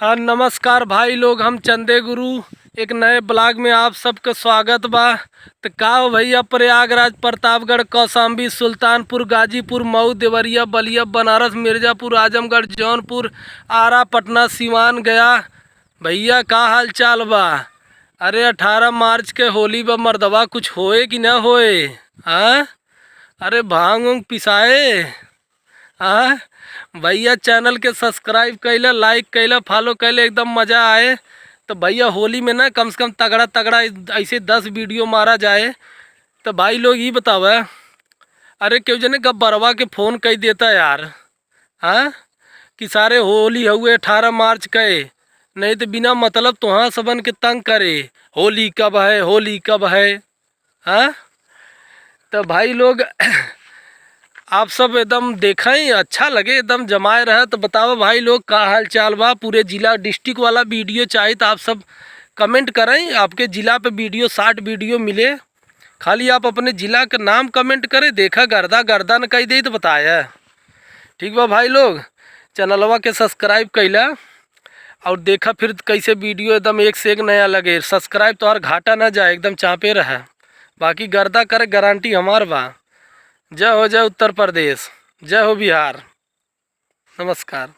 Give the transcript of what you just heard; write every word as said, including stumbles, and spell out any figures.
हाँ, नमस्कार भाई लोग, हम चंदे गुरु, एक नए vlog में आप सबके स्वागत बा। त का हो भैया, प्रयागराज, प्रतापगढ़, कौशाम्बी, सुल्तानपुर, गाजीपुर, मऊ, देवरिया, बलिया, बनारस, मिर्जापुर, आजमगढ़, जौनपुर, आरा, पटना, सिवान, गया, भैया का हाल चाल बा? अरे, अठारह मार्च के होली बा मर्दवा, कुछ होए कि ना होए? हाँ, अरे, भांग उंग पिसाए? हाँ भैया, channel के subscribe कैला, like कैला, follow कैला, एकदम मजा आए। त भैया, होली में ना कम से कम तगड़ा तगड़ा ऐसे दस video मारा जाए। त भाई लोग ई बतावा, अरे केहू जने गब्बरवा के phone कइ देता यार, हाँ, कि सारे होली हउए अठारह मार्च के, नहीं त बिना मतलब तोहाँ सबन के तंग करे, होली कब है, होली कब है। हाँ, त भाई लोग, आप सब एकदम देखें, अच्छा लगे, एकदम जमाए रहे। त बतावा भाई लोग, का हाल चाल बा? पूरे जिला, district वाला video चाही त आप सब comment करें, आपके जिला पे video, short video मिले। खाली आप अपने जिला के नाम comment करें, देखा गर्दा गर्दा न कहि दे त बताया। ठीक बा भाई लोग, channelवा के subscribe कैला और देखा फिर कैसे video एकदम एक से एक नया लगे। Subscribe तोहार घाटा ना जाए, एकदम चापे रहे, बाकी गर्दा करे guarantee हमार बा। जय हो, जय उत्तर प्रदेश, जय हो बिहार। नमस्कार।